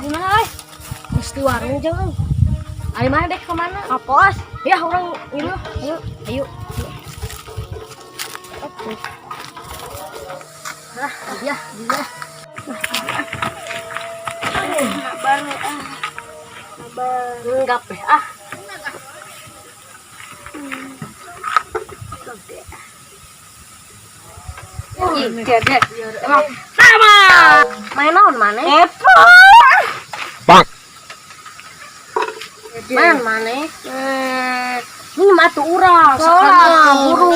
Di mana euy? Geus di warung jang euy. Ari mana dek ka mana? Ka pos. Ya urang ngilu. Ayo, ayo. Oke. Ah, iya, iya. Sabar ah. Sabar. Enggak peh ah. Ih, dede. Emang sama. Main naon maneh? Epo. Main maneh? Ini mah atuh urang, sakalinya buru.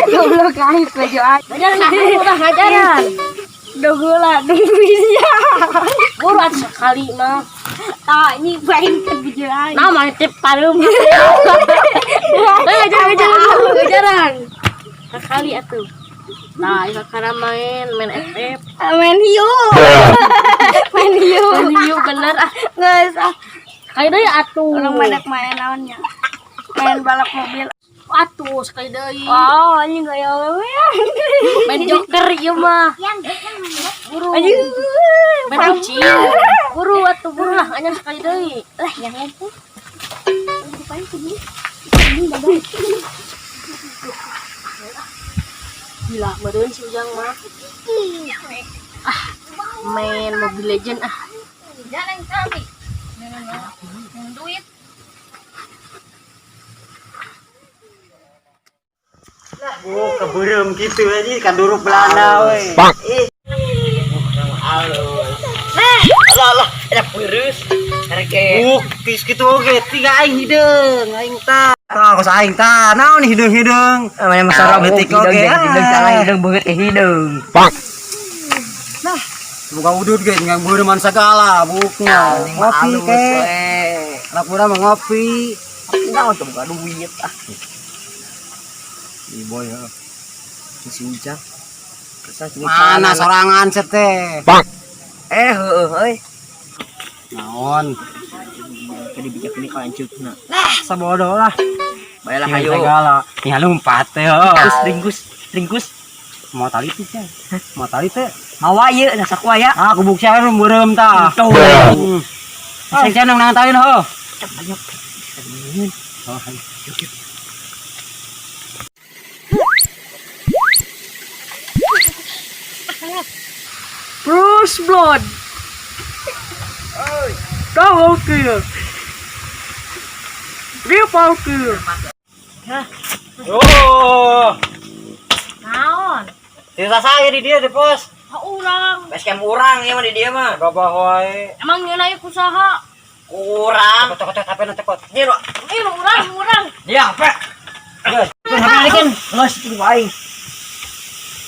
Goblok aing baju aing. Ngajaran, udah ngajaran. Dogula duitnya. Buru atuh sekali mah. Tah ini baing ke baju aing. Nah, main tip parum. Ngajaran, ngajaran, ngajaran. Sekali atuh. Nah, itu karena main main FF. Main hiu. Main hiu. Main hiu bener ah. Geus ah. Sekali deui atuh. Urang madak main naonnya. Main balap mobil. Atuh sekali deui. Oh, anjing gaya wewe. Main joker ieu mah. Buru. Anjing. Main kucing. Buru atuh buru lah anyar sekali deui. Lah, yang itu. Gila, meureun si Ujang mah. Ah, main Mobile Legend ah. Jalan kami. Duit. Oh, keberem gitu aja kan duruk Belanda we. Ih. Halus. Alah alah, ada virus. Kareke. Tis kitu oge tiga aing hideung, aing ta. Tah, kos aing ta. Naon hideung-hideung? Namanya masalah Leutik oge. Hidung salah hidung banget ke hidung. Nah, buka udut ge ngang beureman sagala bukna. Ngopi ke. Anak muda mah ngopi. Naon tuh buka duit ah. Ih boy heeh. Si Ujang. Mana sorangan set teh? Eh heueuh euy. Naon? Tadi bijak ini kalanceukna. Nah, sabodo lah. Baiklah Tinggal hayo. Segala. Tinggal lompat teh heuh. Ringkus ringkus ringkus. Mau tali teh. Mau tali teh. Mawa ieu nah saku aya. Ah, kubuk sia nu beureum tah. Tuh. Ah, sing cenong nang talin heuh. Banyak. Oh, ayo. Bruce Blood. Double kill. Triple kill. Oh, Naon? sisa saya di dia di pos. Ha urang. Base camp urang ieu mah di dieu mah. Gabah wae. Emang nyeuna ieu kusaha? Kurang. Cekot cekot HP nu cekot. Ini ro. Eh, urang, urang. Dia apa? Geus, HP balikin. Geus itu aing.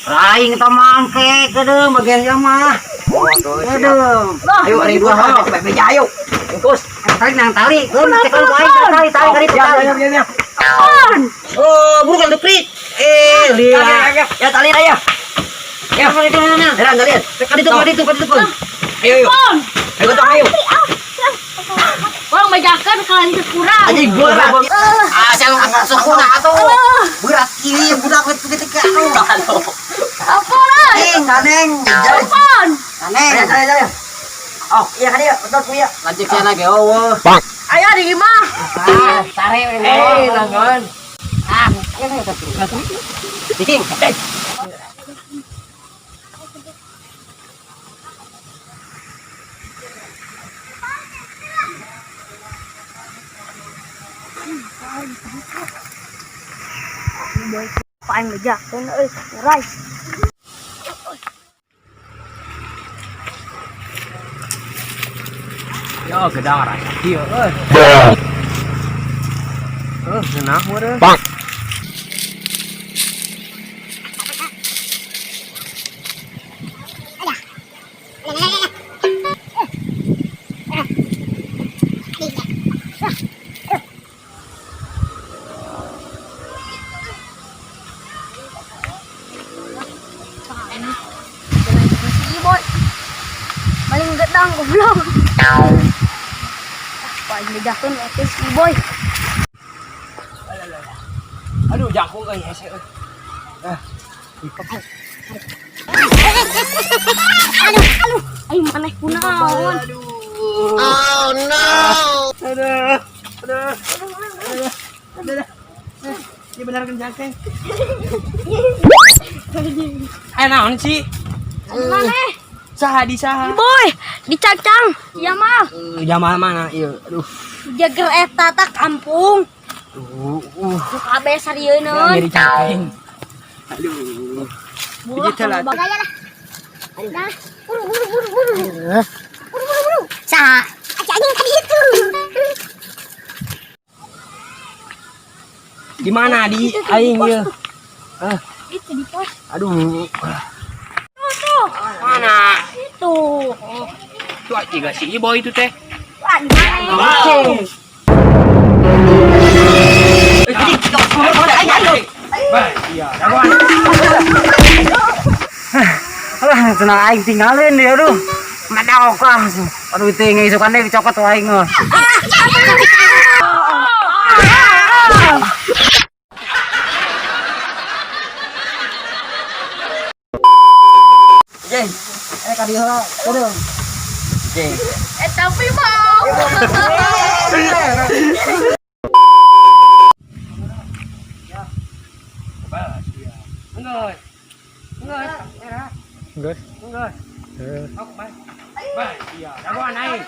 Aing teh mangke kedeung bagian ieu mah. Oh, tuh. Kedeung. Ayo ari dua heuh. Beja ayo. Ringkus. Tarik nang tali. Keun cekot ku aing tali tali tali Ya tali. ya ya ya. Oh, buru kan deprit. Eh, Ya lila. ya ya tali ayo. Ya, itu mana? Jalan talian. Kaditu kaditu kaditu pun. Ayo ayo. Ayo gotong ayo. Urang bajakeun kalanceuk urang. Anjing berat. Ah, saya angkat sukuna atuh. Berat kieu budak letik atuh. Apa lah? Neng, kaneng. Apaan? Kaneng. Ayo ayo ayo. Oh, iya kan iya, betul iya. Lanjut sana ge eueuh. Ayo di imah. Ah, sare we. Eh, langon. Ah, Diking. Paling bejakeun euy, urai. Ya, gedang rasa kieu euy. Heuh, ngeunah meureun. Si boy. Paling gedang goblok. Ah, paling bejakeun eta si boy. Aduh, jangkung euy hese euy. Aduh, aduh. Ayo maneh. Bangun. Oh no. Aduh. Aduh. Aduh. Aduh. Ini benar kan cangkeng? Eh naon sih? Mana? Saha di saha? Boy, dicacang. Jamal. Jamal mana? Iya, aduh. Jagal eta tak kampung. Aduh. Nu kabeh sarieun. Jadi cangkeng. Aduh. Begitu lah. Nah, buru buru buru buru. Buru buru buru. Sa, anjing tadi itu. Di mana di aing ieu? Ah, Itu di pos. aduh. Tuh, tuh. Mana? Itu. Tuh juga si Iboy itu teh. Wah, di mana? Alah, tenang aing tinggalin dia aduh. Madaok ah. Aduh teh ngisukan deui dicokot aing mah. Jeng, eh ka dieu heula. Kudu. Jeng. Eh, tapi mau. Enggak. Enggak. Enggak. Iya, jagoan aing.